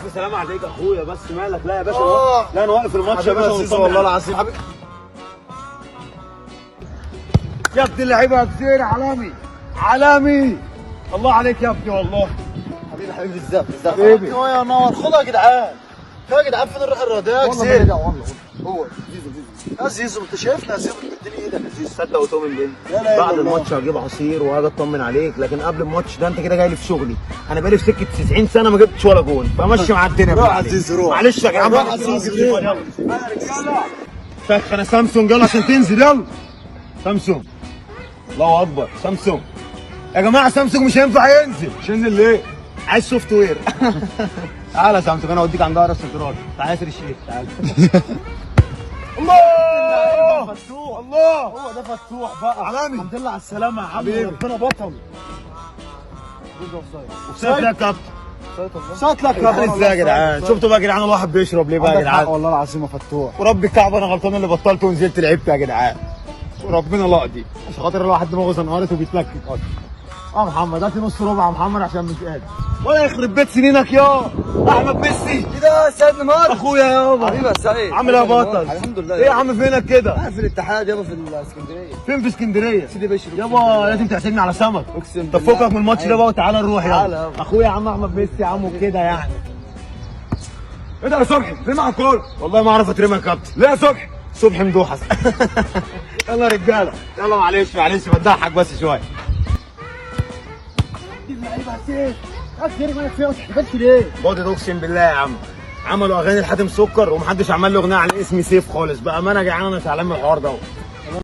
الف سلامه عليك اخويا، بس مالك؟ لا يا باشا، لا انا واقف الماتش يا حبيبي باشا يا زيزو ومطمن والله عليك. العظيم حبيبي. يا ابن اللعيبة يا كتير، عالمي عالمي، الله عليك يا ابني والله. حبيبي حبيبي بالذات بالذات. حبيبي. يا نور، خدها يا جدعان، خدها يا جدعان. فين الروح الرياضية يا والله كتير؟ ما والله. هو زيزو زيزو يا زيزو، انت شايفنا يا زيزو؟ بتديني ايدك يا زيزو. تصدق وتؤمن بالله لا لا بعد إلا الله. الماتش هجيب عصير وهاجي اطمن عليك، لكن قبل الماتش ده انت كده جاي لي في شغلي. انا بقالي في سكة 90 سنة ما جبتش ولا جون، فمشي مع الدنيا. روح بالله يا عليك. زيزو، روح. معلش يا جدعان. روح يا زيزو. يلا فخ انا سامسونج، يلا عشان تنزل، يلا سامسونج. الله اكبر سامسونج يا جماعه، سامسونج مش هينفع ينزل. مش هينزل ليه؟ عايز software. تعالى يا سامسونج، انا اوديك عند اقرب سنترال. تعالى يا ياسر الشيخ، تعالى. الله فتوح، الله، هو ده فتوح بقى. عالمي. الحمد لله على السلامة يا عم. حبيبي. ربنا بطل. offside يا كابتن. offside لك يا عامل ازاي يا جدعان؟ شفتوا بقى يا جدعان الواحد بيشرب ليه بقى يا جدعان؟ والله العظيم يا فتوح. ورب الكعبة انا غلطان اللي بطلت ونزلت لعبت يا جدعان، وربنا لقدي عشان خاطر الواحد دماغه زنقرت وبيتلكك اصلا. اه محمد هات لي نص ربع يا محمد عشان مش قادر. ولا يخرب بيت سنينك يا احمد ميسي. ايه ده يا سيد نيمار؟ اخويا يابا. حبيبي يا سيد. عامل ايه يا بطل؟ الحمد لله. ايه يا عم فينك كده؟ انا في الاتحاد يابا، في الاسكندريه. فين في اسكندرية؟ سيدي بشر. يابا لازم تحسبني على سمك. اقسم طب بالله. فكك من الماتش ده بقى وتعالى نروح تعالى يلا. يابا. اخويا يا عم احمد ميسي يا عم وكده يعني. ايه ده يا صبحي؟ فين مع الكورة؟ والله ما اعرف اترمى يا كابتن. ليه يا صبحي؟ صبحي مدوحس. يلا يا رجاله يلا، معلش معلش بضحك بس شوية. اللعيبة يا سيف، مالك فيها؟ ما تحتفلش ليه؟ بودد اقسم بالله يا عم، عملوا اغاني لحاتم سكر ومحدش عمل له اغنية على اسمي سيف خالص. بامانه يا جدعان انا زعلان من الحوار دوت.